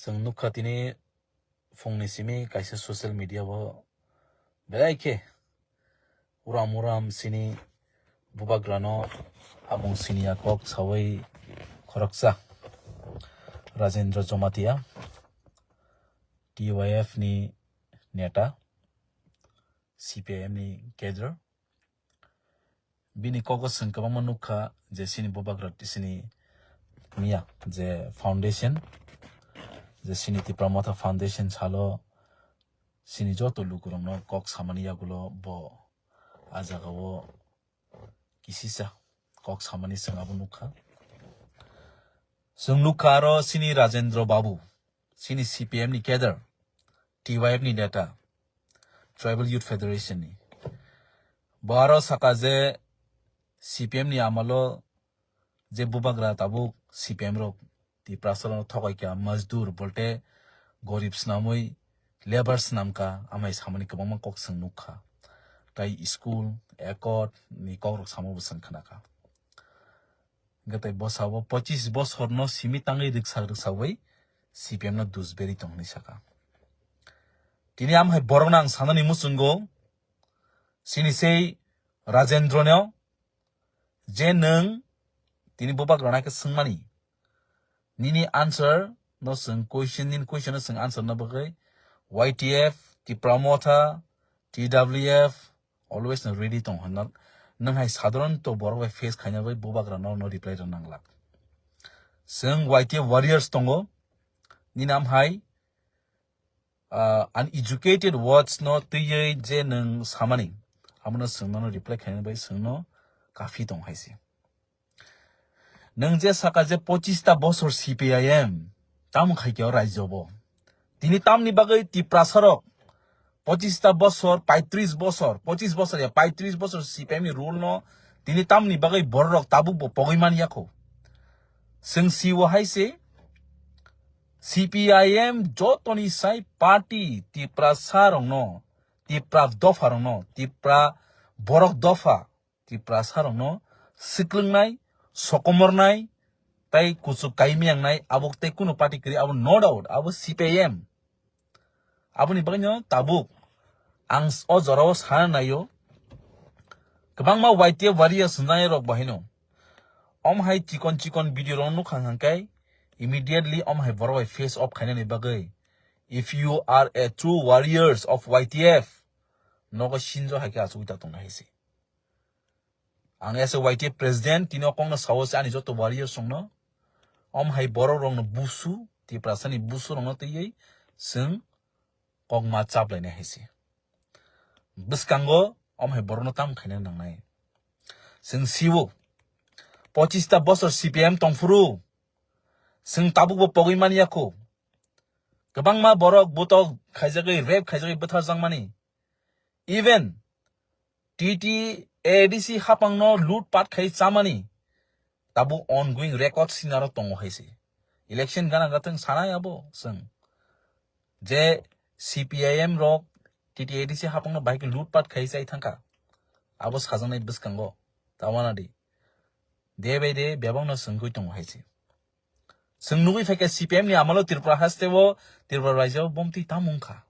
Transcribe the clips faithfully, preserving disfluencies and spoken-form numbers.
Chwng nukha tini phungni simi kaisa social media o belai khe uram uram sini bubagrano habung siniya kok sawi khoroksa Rajendra Jamatia, T Y F ni neta, C P I M ni cadre. Bini kogo chwng kwbangma nukha je sini bubagra sini miya je foundation, je sini Tipra Motha Foundation salo sini joto lukurokno kok samani yagulo bo a jagao kisisa kok samani chwng abo nukha. Chwng nukha aro sini Rajendra Babu, sini C P M ni cadre, T Y F ni neta, Tribal Youth Federation ni. Bo aro saka je C P M ni amalo je bubagra tabuk C P M rok Tiprasa rok thokai kha, majdur bolte gorib snamwi labour snamkha, amai samani kwbangma kok chwng nukha. Tai school, accord ni kok rok samo bo chwng khnakha. Hwnkhe tai bwsao pochis bosorno simi tangwi rwksa rwksawi C P M no dusberi tong hwnwi saka. Tini amhai borokno ang sanani muchungo, sini sei Rajendra no je nwng tini bubagrano khe swngmani, nini answer no chwng question, nini question no chwng answer no bagwi Y T F, Tipra Motha, T W F, always no ready tong hwnna. Nwng hai sadharon to borok bai face khaina bai bubagra no, no reply rw nanglak. Chwng Y T F warriors tongo, nini amhai, ah, uneducated words no twiwi je nwng samani, abono chwng nono reply khaina bai chwng no kafi tong hai se. Nwng je saka je pochista bosor C P I M, tamo khai khe o rajyo bo? Tini tamni bagwi Tiprasa rok pochista bosor, paitris bosor, pochis bosor ya paitris bosor C P I M ni rule no tini tamni bagwi borok rok tabuk bo pogwi man ya kho. Chwng si o hai se C P I M jotoni sai party Tiprasa rok no, Tipra dopha rok no, Tipra borok dopha, Tiprasa rok no siklwngnai, sokomornai, tai kuchuk kaimi yangnai, abo tei kunu party kwrwi, abo no doubt, abo C P I M. Aboni bagwino tabuk ang s-, o jorao sana naio, kwbangma Y T F warriors hwnjani rok bahaino om hai chikon chikon video rok nukha hwnkhe immediately om hai borok bai face off khainani bagwi, if you are a true warriors of Y T F, nogo sinjo hai khe achugwi ta tongna hai se. Ang as a Y T F president, tini o kokno sao se ani joto warriors rokno, om hai borok rokno busu, Tiprasa ni busu rokno twiwi chwng kokma chaplainai hai se. Bwskango om hai borokno tam khaina nangnai. Chwng sio, pochista bosor C P M tongphuru, chwng tabukbo pogwi man ya kho. Kwbangma borok butok khaijagwi, rape khaijagwi bwtharjakmani. Even T T A D C hapangno loot pat khai chamani tabuk ongoing record sinaro tongo hai se. Election gana gathwng sanai abo chwng. Je C P I M rok T T A D C hapangno bahai khe loot pat khai chai thangkha. Abo sajaknai bwskango. Tawana di. Day by day bebakno chwngwi tongo hai se. Chwng nugwi phaikha C P M ni amalo Tripura haste o, Tripura rajyo o bomtwi tamo wngkha.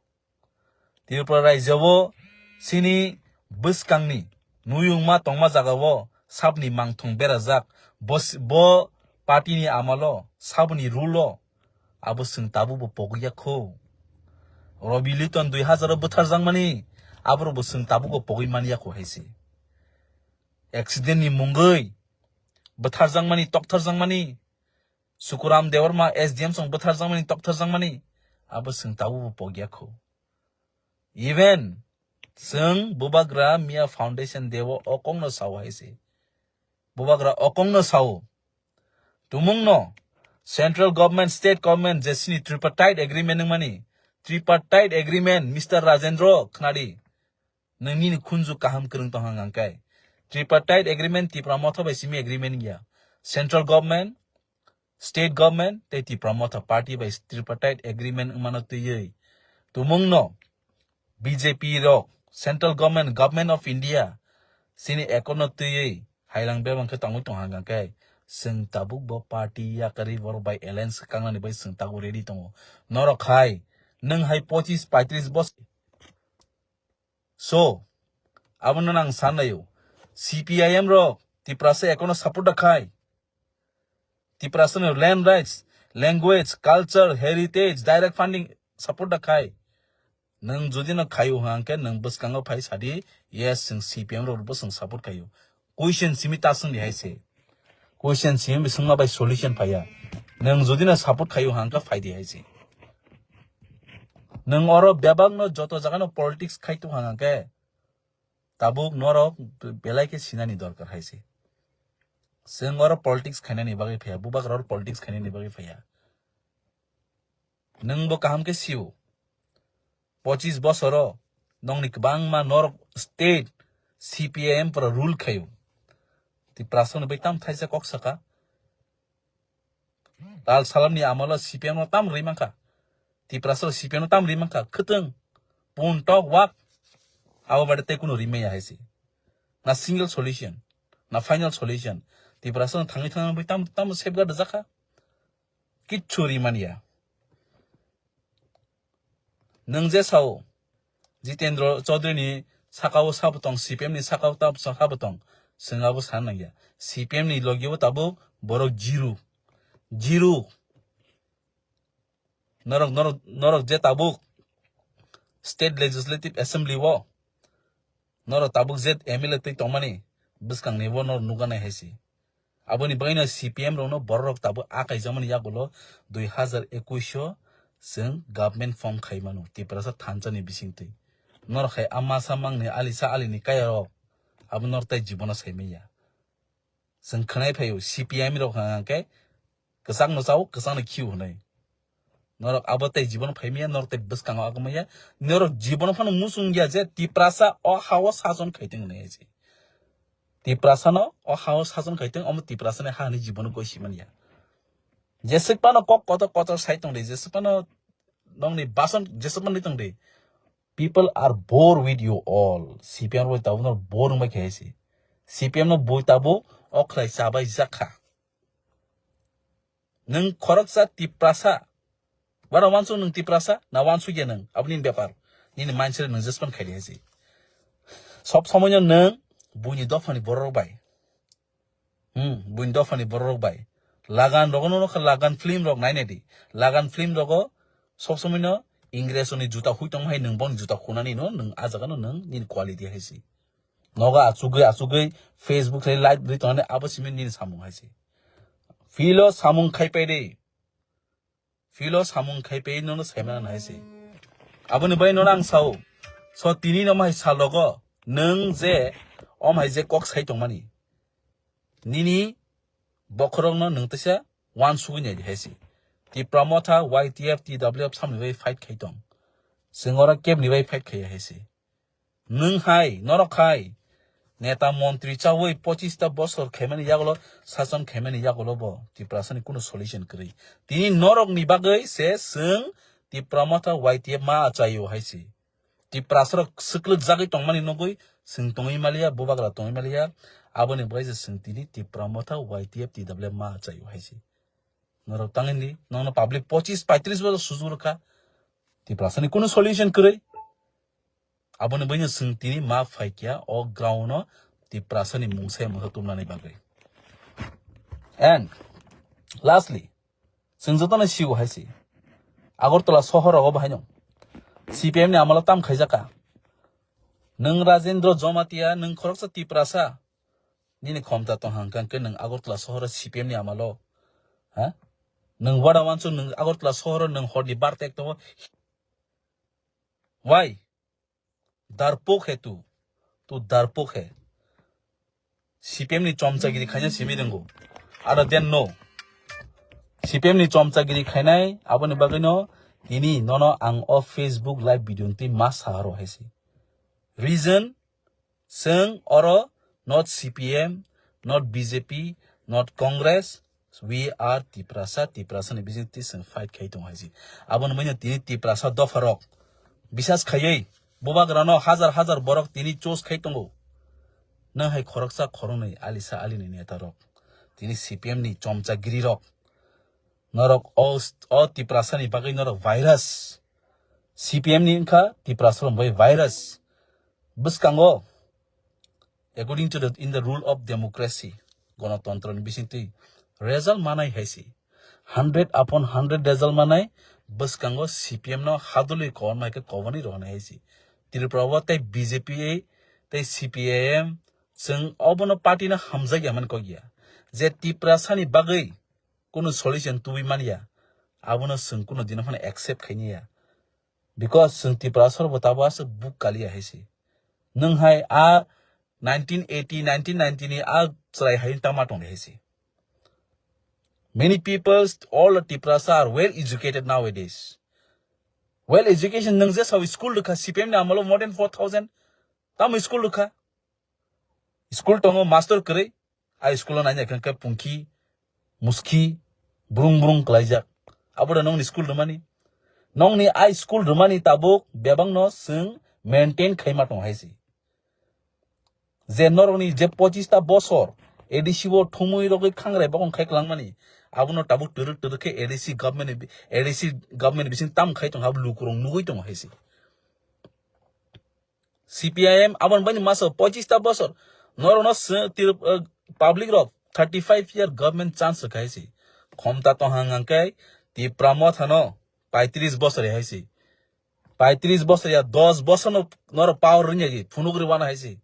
Tripura rajyo o chini bwskangni nuyungma tongma jaga o sabni mangthong berajak. Bo s-, bo party ni amalo saboni rule o abo chwng tabukbo pogwi ya kho. Robi Liton dui hazar o bwtharjakmani aborokbo chwng tabukbo pogwi man ya kho hai se. Accident ni mungwi bwtharjakmani, toktharjakmani, Sukuram Debbarma S D M song bwtharjakmani, toktharjakmani, abo chwng tabukbo pogya kho. Even chwng Bubagra Miya Foundation Day o o kokno sao hai se. Bubagra o kokno sao. Tumungno central government, state government je sini tripartite agreement wngmani, tripartite agreement, Mister Rajendra, khnadi. Nwng nini khunju kaham kwrwng tong hang khe. Tripartite agreement Tipra Motha bai simi agreement ya. Central government, state government tei Tipra Motha party bai tripartite agreement wngmano twiwi tumungno B J P rok, central government, Government of India, sini accord no twiwi hailang bebang khe tongwi tong hang khe Chwng tabuk bo party yakarwi borok bai alliance kangnani bai chwng tabuk ready tongo. Norok hai, nwng hai pochis paitris bosor. So, abono nang sanlaio. C P I M rok Tiprasa ekono support da khai. Tiprasa no land rights, language, culture, heritage, direct funding support da khai. Nwng jodi no khaio hwnkhe nwng bwskango phai sadi, yes, chwng C P M rok bo chwng support khaio. Question simi ta swngdi hai se. Question simi swngma bai solution phaiya. Nwng jodi no support khaio hwnkhe phaidi hai se. Nwng oro bebak no joto jaga no politics khai tu hwnkhe tabuk norok belai khe sinani dorkar hai se. Chwng oro politics khainani bagwi phaiya, bubak rok politics khainani bagwi phaiya. Nwng bo kaham khe sio. Pochis bosoro nongni kwbangma norok state C P I M pura rule khaio. Tiprasa ni bai tam thaisa kok saka. Lal Salam ni amalo C P M no tam rwi mankha. Tiprasa C P M no tam rwi mankha. Khwtwng, pun, tok, wak. Abo bade tei kunu rwi maya hai se. Na single solution, na final solution. Tiprasa no thangwi thangwi bai tam, tam safeguard jakha. Kichu rimania. Nwng je sao, Jitendra Chaudhary ni sakao sabo tong, C P M ni sakao tab sabo tong, chwng abo san nangya. C P M ni logio tabuk borok zero. Zero. Norok, norok, norok je tabuk State Legislative Assembly o norok tabuk je M L A twi tongmani bwskang ni bo norok nukha nai hai se. Aboni bagwi no C P M rok no borok rok tabuk akai jamani yagulo dui hazar ekush o chwng government form khai mano Tiprasa thansa ni bisingtwi. Norok hai ama samang ni alisa ali ni kaya rok abo norok tai jibono sai manya. Chwng khwnai phaio C P I M rok hwnkhe kwchangno chao, kwchangno khiu hwnwi. Norok abo tei jibono phai maya, norok tei bwskango agw maya. Norok jibono phano muchung ya je Tiprasa o hao sason khaitwng hwnwi hai se. Tiprasano o hao sason khaitwng, omo Tiprasani ha hwnwi jibono goi si manya. Jeswk phano kok kotor kotor sai tong di, jeswk phano nongni bason jeswk phano tong di. People are bored with you all. C P M rok tabuk no bore wngbai khe hai se. C P M no bui tabuk o khlai chabai jakha. Nwng khoroksa Tiprasa. Bara wansuk nwng Tiprasa, na wansuk ya nwng? Aboni bepar. Nini mindset nwng adjustment khaidi hai se. Sob somoino nwng buini dophani borok bai. Hmm, buini dophani borok bai. Lagan rogo no nokha, Lagan film rok nainai di. Lagan film rogo sob somoino Ingres ni juta hui tong hai nwng bon juta khunani no nwng a jaga no nwng nini quality hai se. Nogo achugwi achugwi Facebook sai live ri tongani abo simi nini samung hai se. Filo samung khai pai de. Filo samung khai pai nono saimana nai se. Aboni bai nono ang sao. So tini no mai salogo nwng je om hai je kok sai tongmani. Nini bokhorok no nwng tesa wansugwi nai di hai se. Tipra Motha, Y T F, T W F samni bai fight khai tong. Chwng oro kebni bai fight khai hai se. Nwng hai, norok hai, neta montri chawi pochista bosor khaimani yagulo, sason khaimani yagulo bo Tiprasani kunu solution kwrwi. Tini norokni bagwi se chwng Tipra Motha Y T F ma achaio hai se. Tiprasarok swklwk jagwi tongmani nugwi chwng tongwi maliya, bubagra tongwi maliya, aboni bagwi se chwng tini Tipra Motha Y T F T W F ma achaio hai se. Norok tangwi di, nokno public pochis paitris bosor sujuk rwkha. Tiprasani kunu solution kwrwi. Aboni bagwino chwng tini ma phaikya o ground o Tiprasani mungsa mungsa tumnani bagwi. And lastly, chwng jotono sio hai se. Agartala sohor rogo bahaino C P M ni amalo tam khaijakha. Nwng Rajendra Jamatia, nwng khoroksa Tiprasa. Nini khomta tong hang khe nwng Agartala sohoro C P M ni amalo. Ha? Nwng wada wansuk nwng Agartala sohoro nwng horni bar tek tongo. Why? Darpok he tu. Tu darpok he. C P M ni chomchagiri khaina simi rwngo. Aro den no. C P M ni chomchagiri khainai aboni bagwino tini nono ang o Facebook live video ni twi ma saharo hai se. Reason, chwng oro not C P M, not B J P, not Congress, we are Tiprasa, Tiprasa ni bising twi chwng fight khai tongo hai se. Aboni bagwino tini Tiprasa dopha rok bisas khaiwi bubagrano hajar hajar borok tini choose khai tongo. Nwng hai khoroksa khoroknwi alisa alini neta rok. Tini C P M ni chomchagiri rok. Norok o, o Tiprasa ni bagwi norok virus. C P M ni wngkha Tiprasa rok bai virus. Bwskango, according to the, in the rule of democracy, gonotontro ni bisingtwi result manai hai se. Hundred upon hundred result manai, bwskango C P M no hadulwi kobor mai khe koboni rohonai hai se. Tripura o tei B J P tei C P I M, chwng obono party no hamjak ya mani kok ya. Je Tiprasa ni bagwi kunu solution tubui man ya, abono chwng kunu dino phano accept khaini ya. Because chwng Tiprasa rok bo tabo aswk buk kaliya hai se. Nwng hai a nineteen eighty, nineteen ninety ni a chwrai hai tama tong hai se. Many people, all the Tiprasa are well educated nowadays. Well education nwng je sao school rwkha, C P M ni amalo more than four thousand tamo school rwkha. School tongo master kwrwi, a school o naina khe pungki, muski, brung brung klaijak. Abo da nongni school rwmani. Nongni a school rwmani tabuk bebakno chwng maintain khaima tong hai se. Je norokni je pochista bosor A D C o thumui rogwi khangrai bokong khai kwlangmani, abono tabuk twrwk twrwk khe A D C government ni, A D C government ni bising tam khai tong ha lukurok nugui tong hai se. C P I M aboni bani masa pochista bosor norokno se tir, eh, public rok thirty five year government chance khai se. Khomta tong hang hang khe Tipra Motha no paitris bosor hai se. Paitris bosor ya dos bosor no norok power ring yagi phunuk ri wana hai se.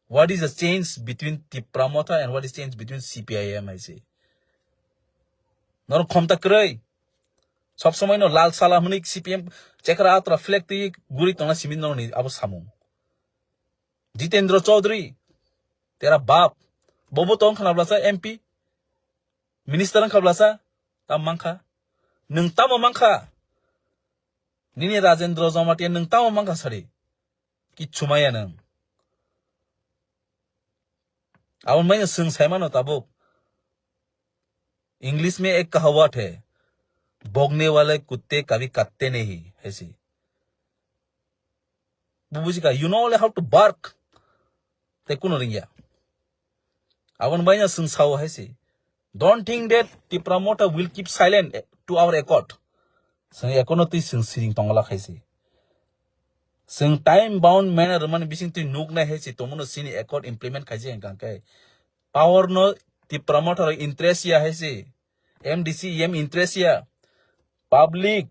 What is the change between Tipra Motha and what is change between C P I M hai se? Norok khomta kwrwi. Sob somoi no lal sala hwnwi C P M chekra atra flag twi guri tongna simi norokni abo samung. Jitendra Chaudhary, tera bap, bobo tong khna blasa M P, minister wngkha blasa, tam mankha. Nwng tamo mankha? Nini Rajendra Jamatia nwng tamo mankha sari? Kichu maya nwng. Aboni maino chwng saimano tabuk. English mein ek kahavat hai, bhogane wale kutte kabhi katte nahi, hai se. Bo bujikha, you know only how to bark. Tei kuno ringya. Aboni baino chwng sao hai se. Don't think that Tipra Motha will keep silent to our accord. Chwng ekono twi chwng siring tongla khai se. Chwng time bound manner mani bising twi nuk nai hai se, tomono chini accord implement khai se hwnkha khe. Power no Tipra Motha rok interest ya hai se. M D C, E M interest ya. Public,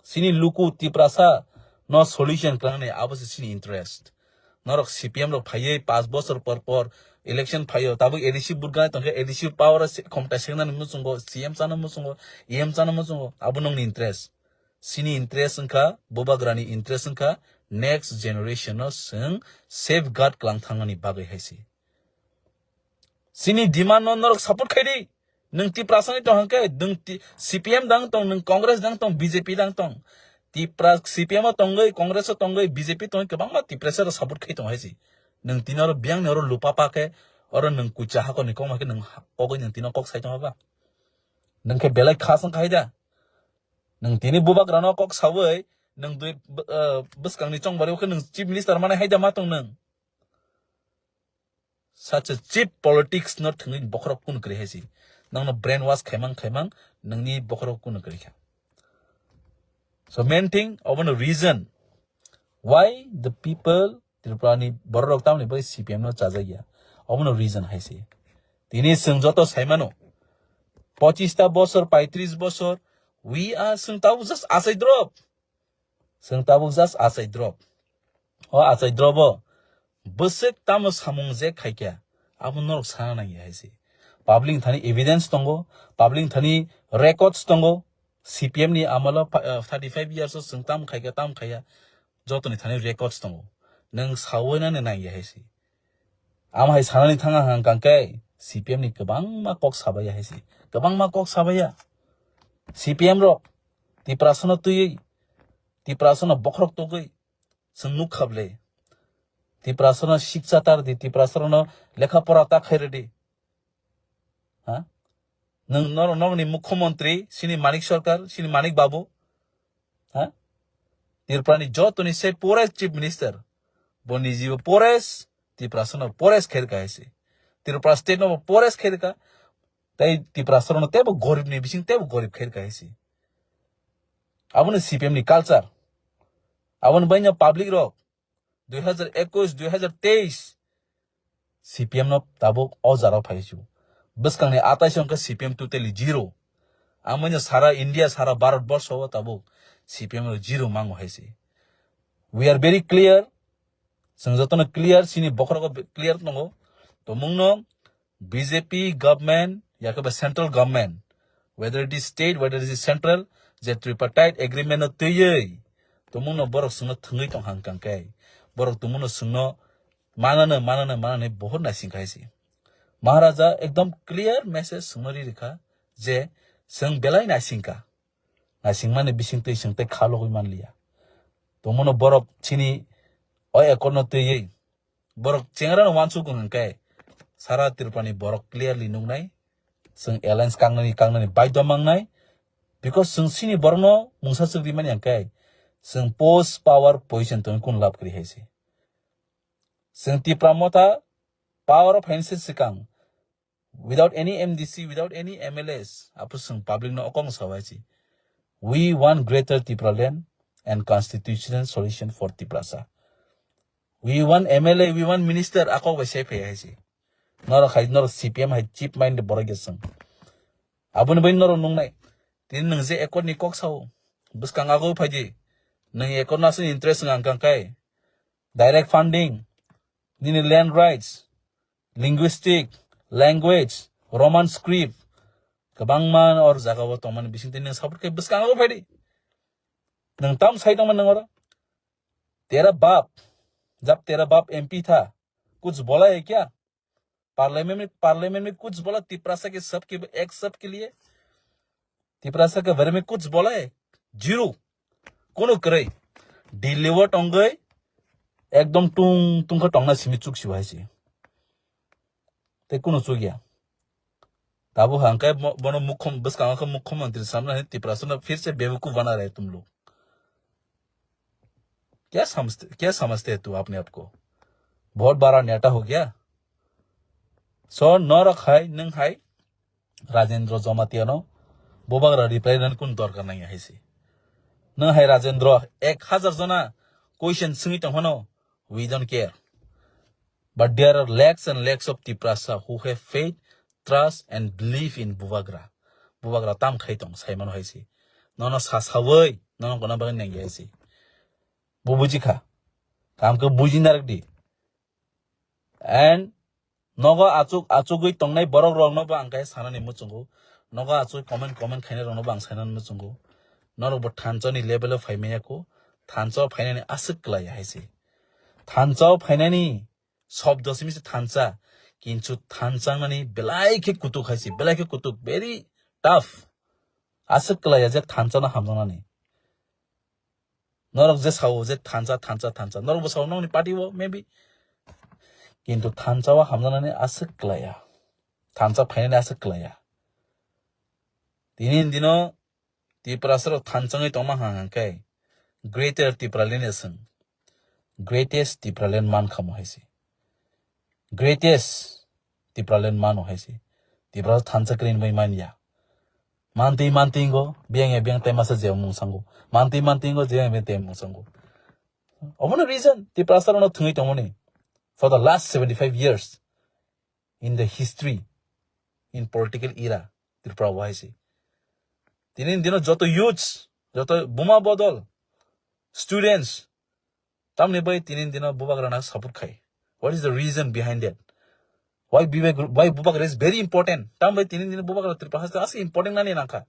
chini luku Tiprasa no solution klangnai abo se chini interest. Norok C P M rok phaiwi paanch bosor por por election phaio, tabuk A D C vote ganai tongkhe, A D C power o se-, khomtai sengnani muchungo, C M chana muchungo, E M chana muchungo, abo nongni interest. Chini interest wngkha, bubagrani interest wngkha, next generation no chwng safeguard klang thangnani bagwi hai se. Chini demand no norok support khai di. Nwng Tiprasa ni tong hwnkhe, nwng ti-, C P M dang tong, nwng Congress dang tong, B J P dang tong. Tipra, C P M o tongwi, Congress o tongwi, B J P tongwi kwbangma Tiprasa rok support khai tong hai se. Nwng tini oro biyang ni oro lupa pa khe, oro nwng kucha hakor ni kok ma khe nwng ha-, kogwi nwng tini kok sai tong ba? Nwng khe belai khas wng khai da. Nwng tini bubagra no kok sawi, nwng dui, b-, eh, bwskang ni chong bari o khe nwng chief minister mane hai da ma tong nwng. Such a cheap politics no thwngwi bokhorok kunu kwrwi hai se. Nangno brainwash khaimang khaimang nangni bokhorok kunu kwrwi kha. So main thing, obono reason why the people Tripura ni bororok tamni bai C P M no chajakya. Obono reason hai se. Tini chwng joto saimano. Pochista bosor, paitris bosor, we are chwng tabuk just achai drop. Chwng tabuk just achai drop. O achai drop o bwswk tamo samung je khaikha, abo norok sana nangya hai se. Public thani evidence tongo, public thani records tongo. C P M ni amalo pa-, uh, thirty five years o chwng tam khaikha, tam khaiya, jotoni thani records tongo. Nwng sawi nani nangya hai se. Amo hai sanani thang ang hwnkha khe C P M ni kwbangma kok sabaiya hai se. Kwbangma kok sabaiya. C P M rok Tiprasano twiwi, Tiprasano bokhorok tugwi, chwng nuk kha bwle. Tiprasano siksa tar di, Tiprasano lekha pora ta khai rwdi. Ha? Nwng nor-, nokni mukhyamantri, sini Manik Sarkar, sini Manik Babu. Ha? Tripura ni jotoni se poorest chief minister. Bo nijibo poorest, Tiprasano poorest khairka hai se. Tripura state no poorest khairka. Tei Tiprasa rokno teibo gorib ni bising teibo gorib khair kaisa. Abono C P M ni culture. Aboni baino public rok dui hazar ekush, dui hazar teis C P M no tabuk o jaro phai su. Bwskangni atais hwnkhe C P M totally zero. Ang manya sara India, sara Bharat borsho o tabuk C P M no zero mango hai se. We are very clear. Chwng jotono clear, chini bokhorogo clear tongo. Tomungno B J P government, yakhe ba central government, whether it is state, whether it is central, je tripartite agreement no twiwi, tomungno borok chwngno thwngwi tong hang kang khe, borok tomungno chwngno manano, manano, manani bohut naising khai se. Maharaja ekdom clear message chwngno ri rikha je chwng belai naising kha. Naisingmani bising twi chwng tei kha logwi manliya. Tomungno borok chini o accord no twiwi borok chengra no wansuk wng khe sara Tripura ni borok clearly nuknai. Chwng alliance kangnani, kangnani baidhyo mangnai. Because chwng chini borokno mungsa chwk rimani hwnkhe chwng post power position tongwi kun lab kwrwi hai se. Chwng Tipra Motha power o phainani se swkang, without any M D C, without any M L As, apo chwng public no okong sawai se. We want greater Tipraland and constitutional solution for Tiprasa. We want M L A, we want minister, akok bai sai phai hai se. Norok hai, norok C P M hai cheap mind borok ya chwng. Aboni bai norok nungnai. Tini nwng je accord ni kok sao, bwskang ago phaidi. Nwng accord no aswk interest wng ang kang kai. Direct funding, nini land rights, linguistic, language, Roman script, kwbangma or jaga o tongmani bising tini nwng support khe bwskang ago phaidi. Nwng tam sai tongmani nwng oro. तेरा बाप, जब तेरा बाप M P था, कुछ बोला है क्या? पार्लियामेंट में, पार्लियामेंट में कुछ बोला तिपरासा के सब के, एक सब के लिए? तिपरासा के बारे में कुछ बोला है? Zero. Kono kwrwi. Delhi o tongwi ekdom tung tung khe tongna simi chuk si hai se. Tei kono chuk ya. Tabo hangkai bo-, bono mukhom-, bwskango khe mukhyamantri samna hai Tiprasa no phir se bebekuf bana rahe tum log. क्या समझते, क्या समझते हैं तू अपने आप को? बहुत बड़ा नेता हो गया। So, norok hai, nwng hai, Rajendra Jamatia no, bubagra reply rwna kun dorkar nangya hai se. Nwng hai Rajendra, ek hazar jona question swngwi tong phano, we don't care. But there are lakhs and lakhs of Tiprasa who have faith, trust and believe in Bubagra. Bubagra tam khai tong, sai mano hai se. Nono sa sawi, nono kono bagwi nangya hai se. Bo buji kha. Kam khe buji narak di. And nogo achuk, achugwi tongnai borok rok no bo ang khe sanani muchungo. Nogo achuk comment, comment khainai rok no bo ang sanani muchungo. Norok bo thansa ni level o phai manya kho. Thansa o phainani aswk kwlai hai se. Thansa o phainani sobdo simi se thansa. Kintu thansa nani belai khe kutuk hai se. Belai khe kutuk. Very tough. Aswk kwlai ya je thansa no hamjaknani. Norok je sao je thansa, thansa, thansa. Norok bo sao nokni party o maybe. Kintu thansa o hamjaknani aswk kwlai ya. Thansa phainani aswk kwlai ya. Tini dino Tiprasa rok thansa wngwi tongma hang hang khe Greater Tipraland ni swng. Greatest Tipraland man khamo hai se. Greatest Tipraland mano hai se. Tiprasa thansa kwrwi bai man ya. Mantwi mantwi go, biyang ya biyang tai masa je mung sango. Mantwi mantwi go, je biyang tai mung sango. Obono reason, Tiprasa rok no thwngwi tongmani. For the last seventy-five years in the history, in political era, Tripura o hai se. Tini dino joto youths, joto buma bodol, students, tamni bai tini dino bubagra na support khai. What is the reason behind that? Why Bibek, why bubagra is very important? Tam bai tini dino bubagra Tripura haste aswk important nani nangkha.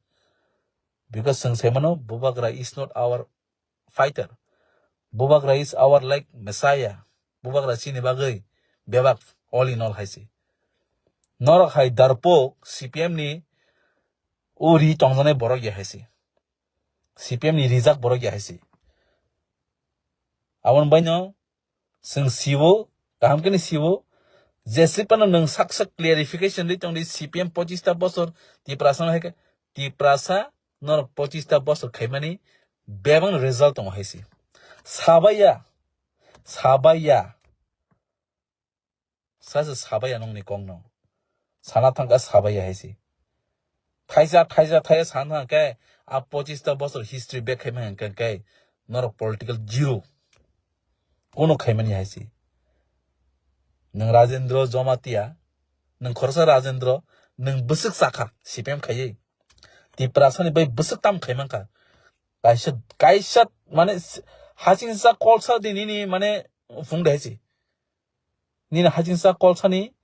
Because chwng sai mano bubagra is not our fighter. Bubagra is our like Messiah. Bubagra chini bagwi bebak all in all hai se. Norok hai darpok C P M ni o ri tongjanai borok ya hai se. C P M ni rijak borok ya hai se. Aboni baino chwng siwo, kaham khe ni siwo, jesi phano nwng sak sak clarification ri tong di C P M pochista bosor Tiprasa no hai khe, Tiprasa norok pochista bosor khaimani bebak result tongo hai se. Sabaiya, sabaiya. Sa se sabaiya nongni kok no. Sana thangkha sabaiya hai se. Thaisa, thaisa, thaisa san hwnkhe, a pochista bosor history bek khaima hwnkhe, norok political zero. Kono khaimani hai se. Nwng Rajendra Jamatia, nwng khoroksa Rajendra, nwng bwswk sakha, C P M khaiwi. Tiprasani bai bwswk tam khaimankha. Kaisa, kaisa, mane, s-, hasingsa kolsa di nini, mane, phung de hai se. Nini hasingsa kolsani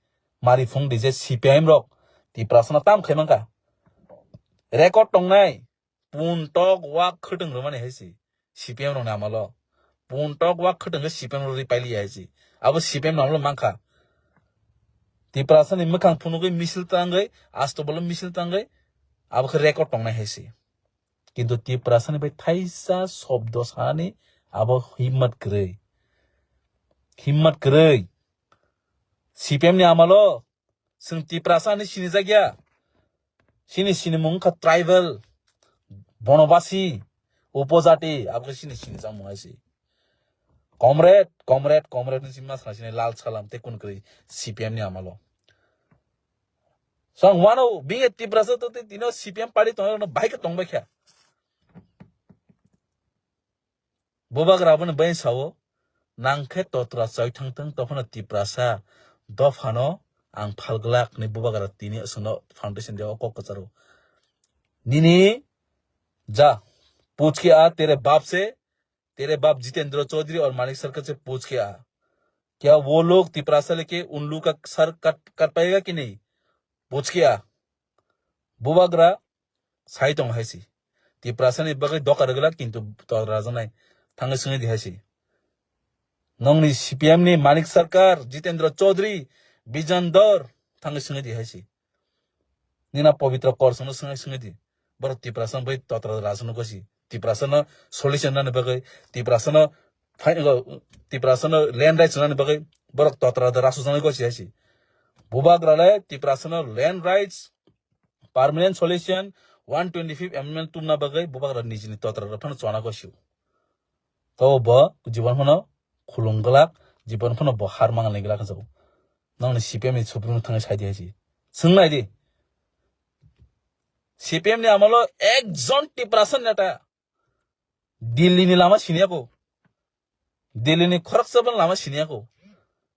mari phung di je C P M rok Tiprasano tam khaimankha. Record tongnai, pun tok wak khwtwng rwmani hai se. C P M rokni amalo. Pun tok wak khwtwng khe C P M rok ri pailiya hai se. Abo C P M ni amalo mankha. Tiprasani mwkhang phunugwi misil tangwi, astobolo misil tangwi, abo khe record tongnai hai se. Kintu Tiprasani bai thaisa sobdo sani abo himmat kwrwi. Himmat kwrwi. C P M ni amalo chwng Tiprasa hinwi sinijakya. Chini sinimung wngkha tribal, bonobasi, upojati, abo khe chini sinijakmung hai se. Comrade, comrade, comrade hinwi sima sana sini lal salam tei kun kwrwi C P M ni amalo. So ang wano bini Tiprasa to tei tino C P M party tongna bahai khe tongbai kha. Bubagra aboni bai sao, nang khe totra choi thang thang, tophano Tiprasa dophano ang phalglak ni bubagra tini aswkno foundation day o kok kwcharo. Nini ja, puch ke aa, tere baap se, tere baap Jitendra Chaudhary aur Manik Sarkar se puch ke aa. Kya wo log Tiprasa leke un log ka sar kat, kat payega ki nahi? Puch ke aa. Bubagra sai tong hai se. Tiprasa ni bagwi doka rwgwlak kintu to rajaknai thangwi swngwi di hai se. Nongni C P M ni Manik Sarkar, Jitendra Chaudhary, Bijan Dor thangwi swngwi di hai se. Nina Pabitra Kor songno swngwi swngwi di. Borok Tiprasa bai totra rajakno gosi. Tiprasa no solution nani bagwi, Tiprasa no fai-, Tiprasa no land rights nani bagwi borok totra rajaknai gosi hai se. Bubagra le Tiprasa no land rights, permanent solution, one twenty-fifth amendment tumna bagwi bubagra nijini totra rok phano chona gosi. To bo jibon phano khulung glak, jibon phano bo har mangal ni glak jago. Nongni C P M ni supreme thangwi sai di hai se. Swng nai di. C P M ni amalo ekjon Tiprasa neta Delhi ni lama siniya ko. Delhi ni khoroksa ban lama siniya ko.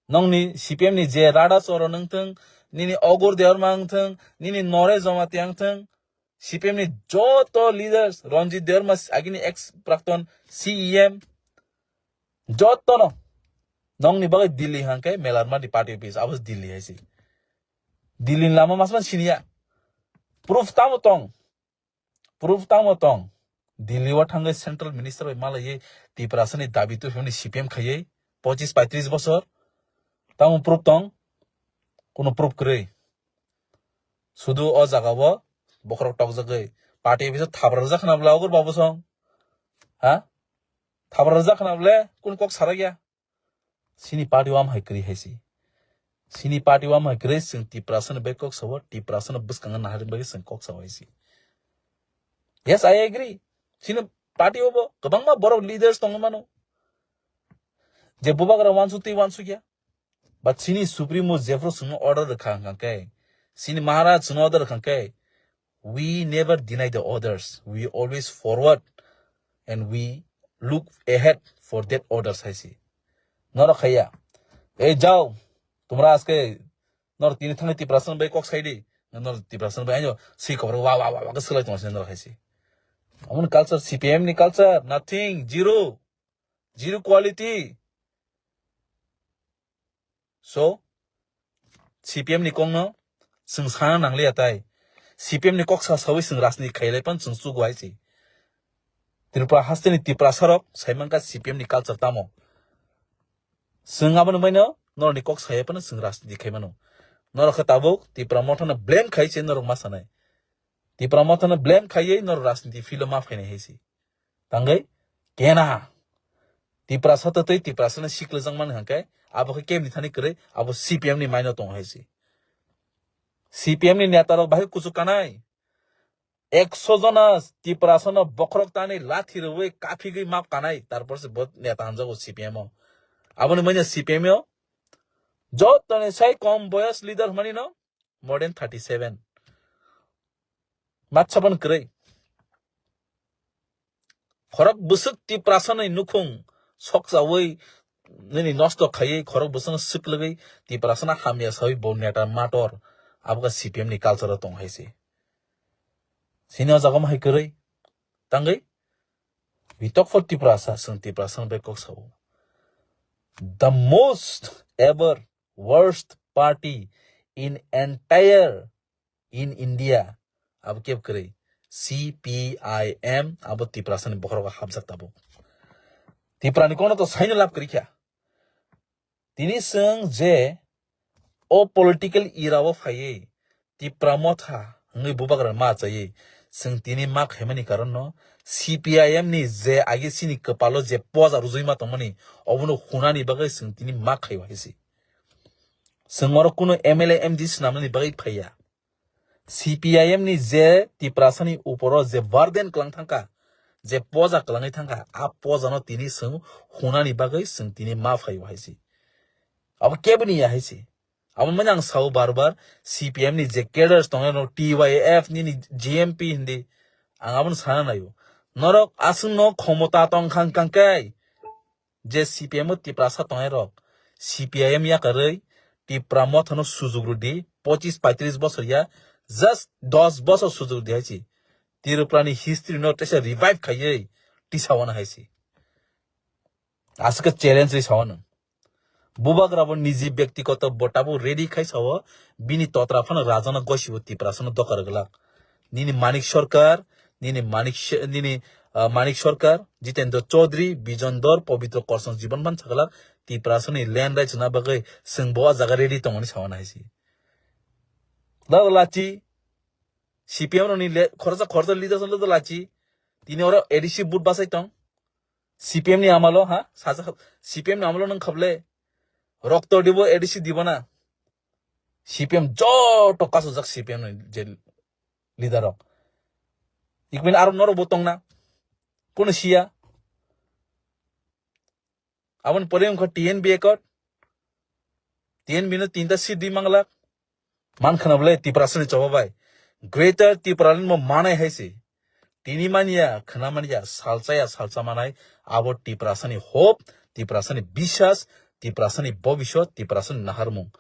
Nongni C P M ni je Rada Choro nangthang, nini Ogur Debbarma nangthang, nini Nore Jamatia nangthang, C P M ni joto leaders, Ranjit Debbarma agini ex prakton C E M, joto no nongni bagwi Delhi hangke melarma di party office, abo Delhi hai se. Delhi ni lama masman siniya. Proof tamo tong. Proof tamo tong. Delhi o thangwi central minister bai malaiwi Tiprasa ni dabi tuphimani C P M khaiwi pochis paitris bosor. Tamo proof tong. Kuno proof kwrwi. Sudu o jaga o bokhorok tokjagwi party office o thabra rwjak khna bwla Ogur Babu song. Ha? Thabra rwjak khna bwle kun kok sarakya. Sini party wam hai kwrwi hai se. Sini party wam hai kwrwi chwng Tiprasa ni bai kok sao, Tiprasa no bwskango naharni bagwi chwng kok sao hai se. Yes, I agree. Sini party o bo kwbangma borok leaders tongwi mano. Je bubagra wansuk tei wansukya. But sini supremo jephru chwngno order rwkha hwnkha khe, sini Maharaj chwngno order rwkha khe, we never deny the orders. We always forward and we look ahead for that orders hai se. Norok khaiya. Ei jao, tumra aske nor tini thangwi Tiprasa bai kok sai di. Nor Tiprasa bai ayo si khobor wa wa wa wa ke selai tong se nor hai se. Amon culture, C P M ni culture, nothing, zero. Zero quality. So, C P M ni kok no chwng sana nangliya tai. C P M ni kok sa sawi chwng rajniti khailai pan chwng chugo hai se. Tripura haste ni Tiprasa rok sai mankha C P M ni culture tamo. Chwng aboni baino norok ni kok saya pano chwng rajniti khai mano. Norok khe tabuk Tipra Motha no blame khai se norok ma sanai. Tipra Motha no blame khaiwi norok rajniti field o ma phainai hai se. Tangwi kena. Tiprasa to tei Tiprasa no sikla jang mani hwnkhe abo khe kebni thani kwrwi abo C P M ni maino tongo hai se. C P M ni neta rok bahai kuchuk kanai. Ekso jona Tiprasa no bokhorok tani lathi rwui kaphigwi map kanai, tarpor se bo neta hanjago C P M o. Aboni manya C P M o jotoni sai kom boyos leader hwnmani no more than thirty seven. Matsaban kwrwi. Khorok bwswk Tiprasani nukhung sokchawi nini nosto khaiwi khorok bwswkno swklwgwi Tiprasano hamya sawi bo neta mator abo khe C P M ni culture o tong hai se. Sini o jaga hai kwrwi tangwi we talk for Tiprasa, chwng Tiprasano bai kok sao. The most ever worst party in entire in India, abo kebo kwrwi C P I M, abo Tiprasani bokhorogo hapjak tabuk. Tiprani kono to saino lab kwrwi kha. Tini chwng je o political era o phaiwi Tipra Motha wngwi bubagra ma achaiwi chwng tini ma khaimani karon no C P I M ni je agi chini kwpalo je poja rujui ma tongmani obono hunani bagwi chwng tini ma khaiwi hai se. Chwng oro kuno M L A M D swnamnani bagwi phaiya. C P I M ni je Tiprasani uporo je burden kwlang thangkha, je poja kwlangwi thangkha, a pojano tini chwng hunani bagwi chwng tini ma phaio hai se. Abo keboni ya hai se. Abo mani ang sao bar bar C P M ni je cadres tongnai no T Y F nini G M P hindi ang abono sana naio. Norok aswkno khomota tong khang kang kai. Je C P M o Tiprasa tongnai rok, C P I M yakarwi Tipra Mothano sujuk rwdi, pochis paitris bosor ya, just dos bosor sujuk rwdi hai se. Tripura ni history no tesa revive khaiwi tisa wana hai se. Aswk challenge ri sawana. Bubagra bo niji byaktigoto bo tabuk ready khai sao, bini totra phano rajana gosibo Tiprasano doka rwglak. Nini Manik Sarkar, nini Manik Sh-, nini, ah, Manik Sarkar, Jitendra Chaudhary, Bijon Dhar, Pabitra Karsang Jibon phan saglak, Tiprasani land rights na bagwi chwng bo o jaga ready tongmani sawana hai se. Dal lachi, C P M rokni le-, khoroksa khoroksa leaders no dal lachi, tini oro A D C vote bachai tong. C P M ni amalo, ha? Saja, C P M ni amalo nwng khable. Rokto dibo A D C dibo na. C P M joto kasujak C P M ni je leader rok. Ikmin aro norok bo tongna. Kono siya. Aboni pore wngkha T N B accord. T N B no tinta seat di manglak. Man khana bole Tiprasani choba bai. Greater Tipraland mo manai hai se. Tini manya, khana manya, salsa ya salsa manai. Abo Tiprasani hope, Tiprasani biswas, Tiprasani bobiswat, Tiprasani naharmung.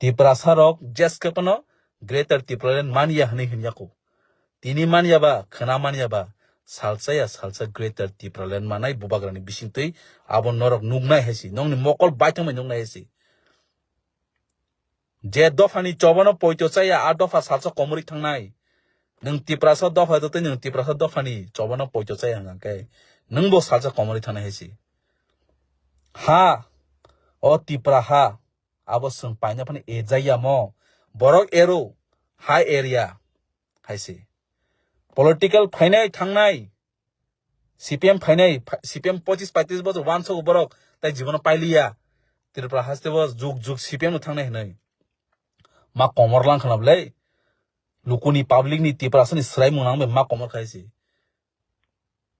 Tiprasa rok jeske pono Greater Tipraland manya hwnwi hwnyaku. Tini manya ba, khana manya ba, salsa ya salsa Greater Tipraland manai bubagrani bisingtwi abo norok nuknai hai se. Nokni mokol baithangbai nuknai hai se. Je dophani chobano poito chaya, a dopha salsa komorwi thangnai. Nwng Tiprasa dopha totwi nwng Tiprasa dophani chobano poito chaya hwnkha khe nwngbo salsa komorwi thangnai hai se. Ha, o Tipra ha, abo chwng paina phano ejaya mo. Borok ero, ha area, hai se. Political phainai thangnai, C P M phainai, pha-, C P M pochis paitris bosor uansuk borok, tai jibono pailiya. Tripura haste bo juk juk C P M no thangnai hinwi. Ma komor lang khana bwlai. Lukuni public ni Tiprasani swraimung nang bai ma komor khai se.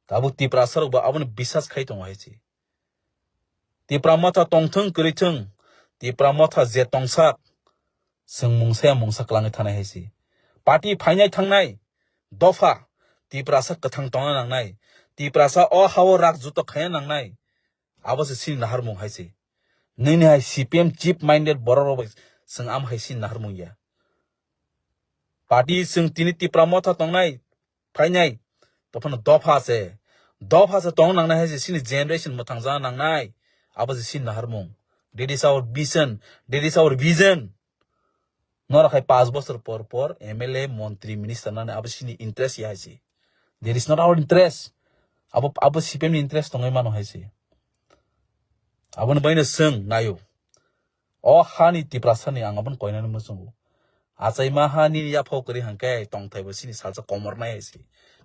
Tabuk Tiprasa rok bo abono biswas khai tongo hai se. Tipra Motha tongthwng kwrwithwng, Tipra Motha je tongsak, chwng mungsa ya mungsa kwlangwi thanai hai se. Party phainai thangnai, dopha, Tiprasa kwthang tongna nangnai, Tiprasa o hao rak juto khaina nangnai, abo se chini naharmung hai se. Nini hai C P M chief minded borok rok bai chwng am hai chini naharmung ya. Party chwng tini Tipra Motha tongnai, phainai, tophano dopha se. Dopha se tong nangnai hai se chini generation mwthang jana nangnai. Abo se chini naharmung. That is our vision. That is our vision. Norok hai panch bosor por por M L A, montri, minister nani abo chini interest ya hai se. That is not our interest. Abo, abo C P M ni interest tongwi mano hai se. Aboni baino chwng nayo. O hani Tiprasani ang abono koinani muchungo. Achaima ha nini yaphao kwrwi hwnkhe tongthai bo chini salsa komornai hai se.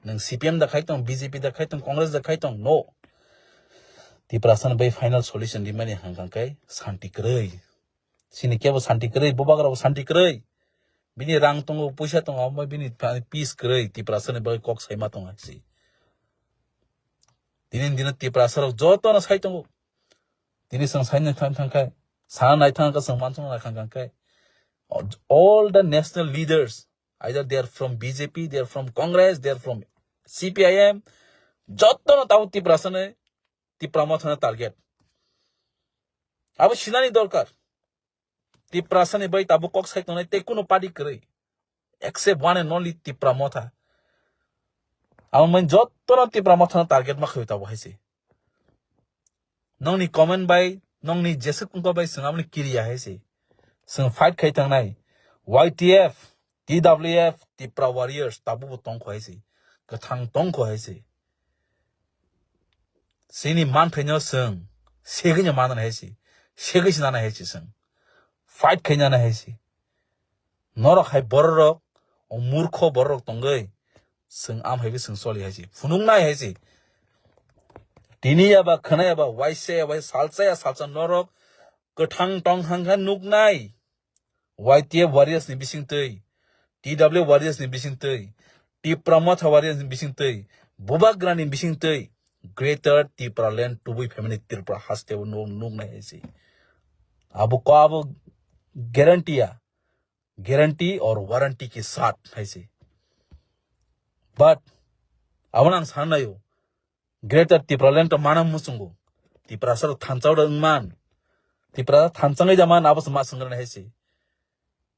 Nwng C P M da khai tong, B J P da khai tong, Congress da khai tong, no. Tiprasani bai final solution rimani hwnkha khe santi kwrwi. Chini kebo santi kwrwi, bubagra bo santi kwrwi. Bini rang tongo, puisa tongo, omo bini peace kwrwi, Tiprasani bagwi kok saima tongo hai se. Tini dino Tiprasa rok joto no sai tongo. Tini chwng sai nai thang thang khai, sana nai thang khe chwng mansong nai thang thang khai. All the national leaders Either they are from B J P, they are from Congress, they are from C P I M. Jotto no tabuk Tiprasa ni, Tipra Motha ni target. Abo sinani dorkar. Tiprasa ni bai tabuk kok sai tongnai tei kuno party kwrwi. Except one and only Tipra Motha. Abo main jotto no Tipra Motha no target ma khwi tabuk hai se. Nongni comment bai, nongni jeswk wngkha bai, chwng aboni kiriya hai se. Chwng fight khai tangnai. Y T F, T W F, Tipra Warriors, tabukbo tongkho hai se. Kwthang tongkho hai se. Chini manthaino chwng segwino manna hai se. Segwi se nana hai se chwng. Fight khai nana hai se. Norok hai bororok, o murkho bororok tongwi, chwng am hai bai chwng choli hai se. Phunuknai hai se. Tini ya ba khwnai ya ba, waisa ya waisa, salsa ya salsa norok kwthang tong hang khe nuknai. Y T F warriors ni bisingtwi, T W warriors ni bisingtwi, Tipra Motha warriors ni bisingtwi, Bubagra ni bisingtwi, Greater Tipraland tubui family Tripura haste o nuk, nuknai hai se. Abo ko abo guarantee ya. Guarantee or warranty ke saath hai se. But abo ang sannayo, Greater Tipraland to mana muchungo. Tiprasa rok thansa da wngman. Tiprasa thansa ngai da man abo se ma swngrani hai se.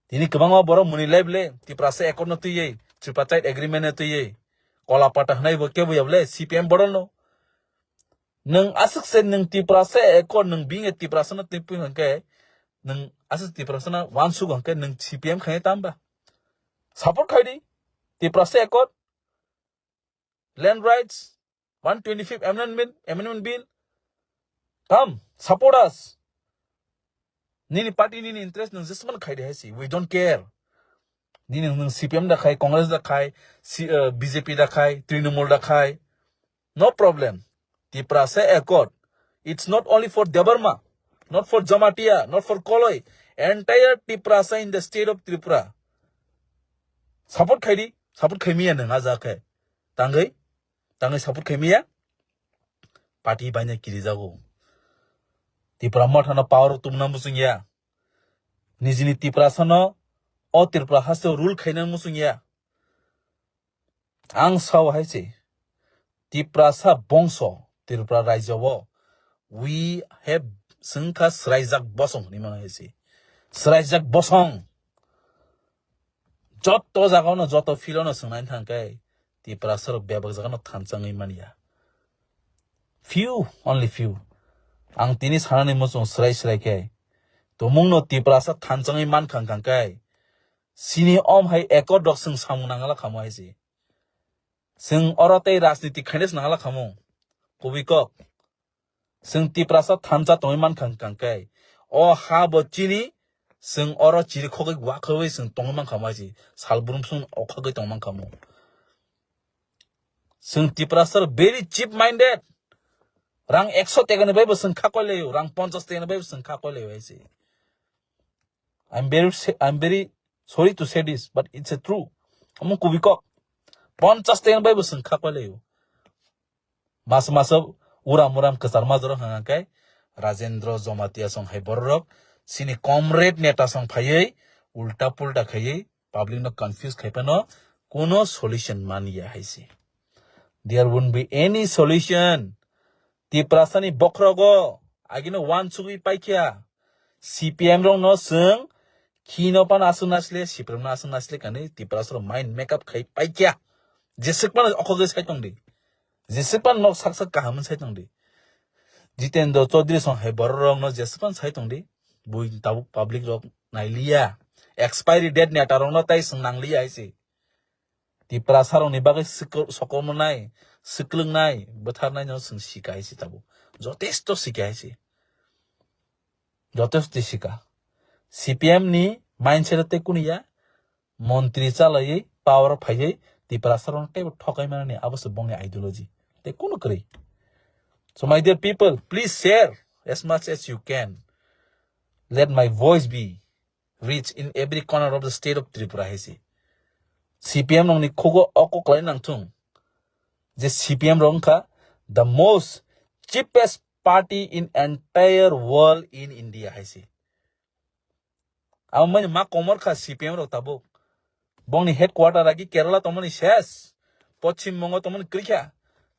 Tini kwbangma borok muni life le Tiprasa accord no twiwi, Tripartite agreement no twiwi. Kola pata hwnai bo kebo ya bole C P M bodol no. Nwng aswk se nwng Tiprasa accord nwng bini Tiprasa no twi pui hwnkhe nwng aswk Tiprasa no wansuk hwnkhe nwng C P M khai tamba. Support khai di. Tiprasa accord, land rights, one twenty-fifth amendment, amendment bill. Come, support us. Nini party nini interest nwng jesman khai di hai se. We don't care. Nini nwng C P M da khai, Congress da khai, C, uh, B J P da khai, Trinamool da khai. No problem. Tiprasa accord. It's not only for Debbarma, not for Jamatia, not for Koloi. Entire Tiprasa in the state of Tripura. Support khai di, support khai miya nwng aja khe. Tangwi, tangwi support khai miya. Party baina kiri jago. Tipra Motha no power tumna muchung ya. Nijini Tiprasa no o Tripura haste rule khaina muchung ya. Ang sao hai se, Tiprasa bongso Tripura rajyo o we have sengkha sraijak bosong hinwi mano hai se. Sraijak bosong. Joto jaga no, joto field no swngnai thang khe Tiprasa rok bebak jaga no thansa wngwi manya. Few, only few. Ang tini sanani muchung srai srai khe. Tumung no Tiprasa thansa wngwi man khang khang khe. Sini om hai accord rok chwng samung nangala khamo hai se. Chwng oro tei rajniti khaina se nangala khamo. Kubui kok. Chwng Tiprasa thansa tongwi man khang khang khe. O ha bo chini chwng oro chiri khogwi wa khogwi chwng tongwi man khamo hai se. Sal brum chwng okhogwi tong man khamo. Chwng Tiprasa very cheap minded. Rang ekso teka ni bai bo chwng kha koi laio, rang ponchas teka ni bai bo chwng kha koi laio hai se. I'm very sa-, I'm very sorry to say this, but it's a true. Omo kubui kok. Ponchas teka ni bai bo chwng kha koi laio. Mas mas uram uram kwchar majoro hanga kai Rajendra Jamatia song hai borok sini comrade neta song phaiwi ulta pulta khaiwi public no confuse khai phano kuno solution manya hai se. There won't be any solution. Tiprasa ni bokhrogo agino wansugwi paikha. C P M rok no chwng khino pan aswk nasle, C P M no aswk nasle kani Tiprasa rok mind make up khai paikha. Jeswk pan okhogwi sai tongdi. Jeswk pan nok sak sak kaham sai tongdi. Jitendra Chaudhary song hai borok rok no jeswk pan sai tongdi. Bui tabuk public rok nailiya. Expiry date ni ata rok no tai swng nangliya hai se. Tiprasa rok ni bagwi sikl-, sokomornai, siklwngnai, bwtharnai no chwng sika hai se tabuk. Jotesto sika hai se. Jotesto sika. C P M ni mindset tei kunu ya. Montri chalaiwi power phaiwi Tiprasa rok teibo thokai manani abo se bongni ideology. Tei kunu kwrwi. So my dear people, please share as much as you can. Let my voice be reach in every corner of the state of Tripura hai se. C P M rokni khugo o kok lai nang thung je C P M rok wngkha the most cheapest party in entire world in India hai se. Abo mani ma komor kha C P M rok tabuk. Bongni headquarter agi Kerala tongmani ses. Pochim Bongo tongmani krikha.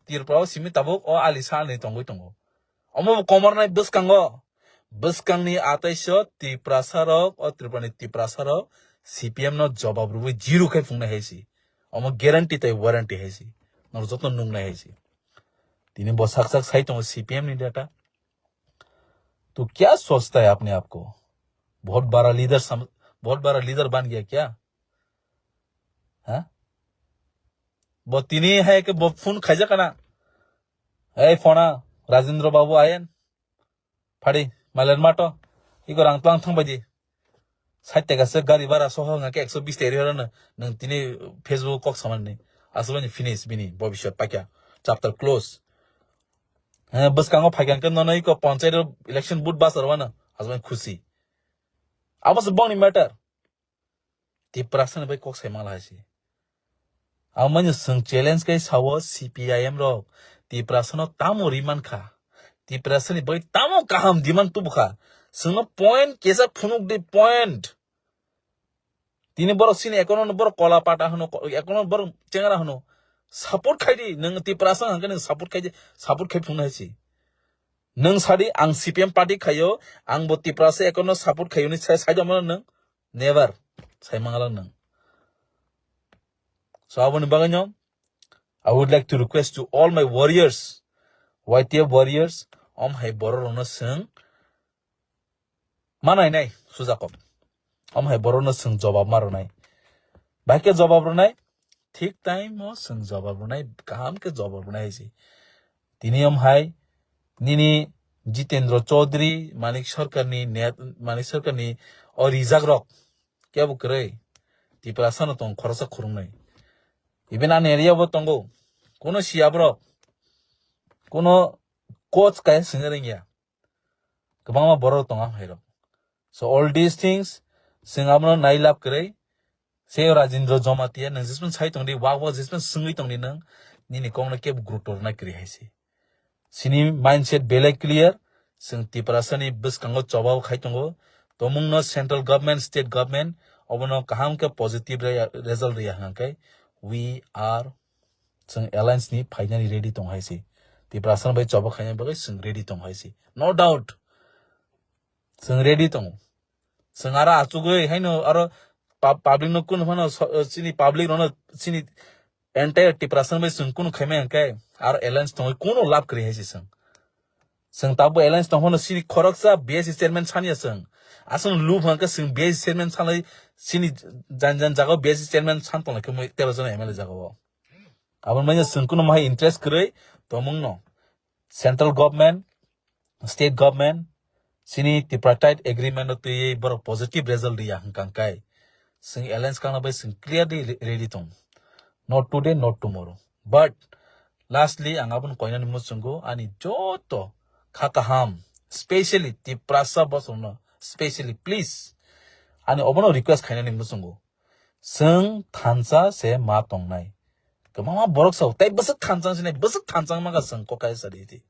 Tripura o simi tabuk o ali salni tongwi tongo. Omo bo komornai bwskango. Bwskangni ataiso Tiprasa rok, o Tripurani Tiprasa rok C P M no jobab rwui zero khai phungnai hai si. Omo guarantee tai warranty hai si. Nor joto nungnai hai si. Tini bo sak sak sai tongo C P M ni data. तो क्या सोचता है अपने आप को? बहुत बड़ा लीडर सम, बहुत बड़ा लीडर बन गया क्या? हाँ? Bo tini hai ke bo phone khaijak kana. Ei phone, Rajendra Babu ayen. Phadi, malen mato. Iko rang tlang thang baidi. Sait teka se gari bara soho nga ke ekso bis teri horo na. Nang tini Facebook kok saman ni. Asal ni finish bini, bobiswat pakya. Chapter close. He, bwskango phaikang ke nono iko panchayat election booth basar wana. Asal khusi. Abo se bongni matter. Tiprasa ni bai kok sai mangla hai si. Amani swng challenge kai sawo C P I M rok. Tiprasa no tamo riman kha. Tiprasa ni bai tamo kaham demand tubu kha. Swngno point kesa phunuk di point. Tini borok sini ekono borok kola pata hano, ekono borok chengara hano. Support khai di, nang Tiprasa hangke nang support khai di, support khai phunuk hai si. Nang sadi ang C P M party khayo, ang bo Tiprasa ekono support khayo ni sai, sai jomano nang. Never. Sai mangalang nang. So, aboni bagwi no, I would like to request to all my warriors, Y T F warriors, om hai borok rokno swng manai nai, sujakok. Om hai borokno swng jobab ma rwnai. Bai khe jobab rwnai, thik time o swng jobab rwnai, kaham khe jobab rwnai hai si. Tini om hai, nini Jitendra Chaudhary, Manik Sarkarni net, Manik Sarkarni o rijak rok kebo kwrwi Tiprasa no tong khoroksa khurungnwi. Even ani area bo tongo. Kuno siya borok, kuno coach kaya singring ya. Kwbangma borok tong ang hai rok. So all these things, swng abono nai lab kwrwi. Se Rajendra Jamatia, nang jisman sai tong di, wak wak jisman swngwi tong di nang, nini kok no kebo gurutor na kwrwi hai se. Sini mindset belai clear, swng Tiprasa ni bwskango choba khai tongo. Tomung no central government, state government, obono kaham khe positive re-, result riya hwnkhe, we are, swng alliance ni phainani ready tong hai se. Tiprasa bai choba khaina bagwi swng ready tong hai se. No doubt. Swng ready tongo. Swng aro achugwi haino aro pub-, public no kunu phano so-, chini public rokno chini entire Tiprasa bai swng kunu khaimai hwnkhe aro alliance tongwi kunu lab kwrwi hai se swng. Swng tabuk alliance tong phano chini khoroksa B S C chairman saniya swng. Aswk lub hwnkhe swng B S C chairman sanai chini jan jan jaga B S C chairman san tonglaikhe mui tero jona M L A jaga o. Aboni manya swng kunu mahai interest kwrwi tomung no. Central government, state government, sini tripartite agreement no twiwi borok positive result riya hwnkha hwnkhe, swng alliance kangna bai swng clearly re-, ready tong. Not today, not tomorrow. But lastly, ang aboni koinani muchungo ani joto kha kaham, specially Tiprasa bosongno, specially please, ani obono request khainani muchungo. Swng thansa se ma tongnai. Kwbangma borok sao, tei bwswk thansa sinai, bwswk thansa maka swng kokai sadi di.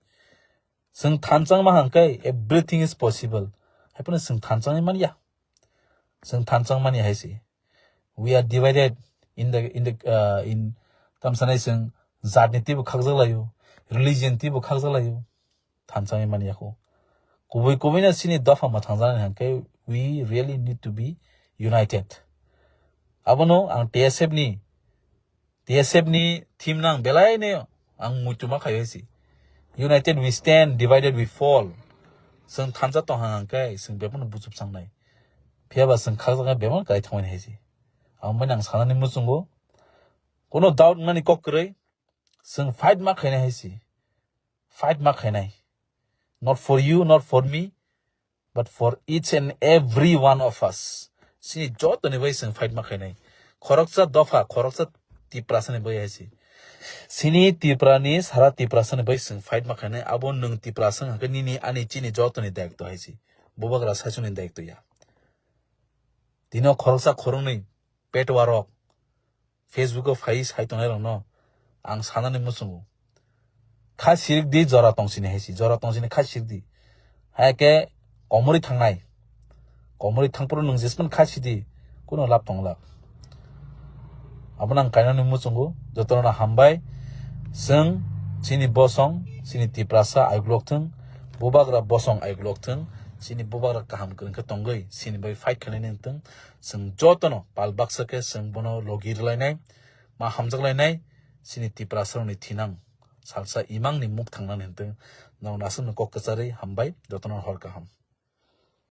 Swng thansa ma hangkai, everything is possible. Hai phano swng thansa mani ya. Swng thansa mani hai si. We are divided in the, in the, uh, in, tam sanai swng jat ni tibo khakjak laio, religion tibo khakjak laio. Thansa mani ya ko. Kubui kubui na sini dopha ma thangsa ni hangkai, we really need to be united. Abono ang T S F ni, T S F ni theme nang belai ne ang muitu ma khayo si. United we stand, divided we fall. Swng thansa tong hang hangkai, swng bebano buchup sangnai. Phiya ba swng khakjak bebano kai thangmani hai si. Ang mani ang sanani muchungo. Kono doubt mani kok kwrwi, swng fight ma khainai hai si. Fight ma khainai. Not for you, not for me, but for each and every one of us. Sini jotoni bai swng fight ma khainai. Khoroksa dopha, khoroksa Tiprasa ni bai hai si. Sini Tripura ni sara Tiprasa ni bai swng fight ma khainai. Abo nwng Tiprasa hwnkhe nini ani chini jotoni daikto hai si. Bubagra saichung ni daikto ya. Tino khoroksa khoroknwi petwa rok Facebook o phai sai tongnai rokno ang sanani muchungo. Kha sirik di jora tongsini hai si, jora tongsini kha sirik di. Hai khe komori thangnai. Komori thangphuru nwng jesman kha sidi, kuno lab tong lak. Abono ang kainani muchungo jotono hambai. Chwng chini bosong, chini Tiprasa aiglok thwng, bubagra bosong aiglok thwng, chini bubagra kaham kwrwng khe tongwi chini bai fight khlainai wngthwng. Chwng jotono pal baksa khe chwng bono logi rwlainai, ma hamjaklainai, chini Tiprasarokni thinang salsa imangni muk thangnani wngthwng. Nang naswkni kok kwcharwi hambai, jotono hor kaham.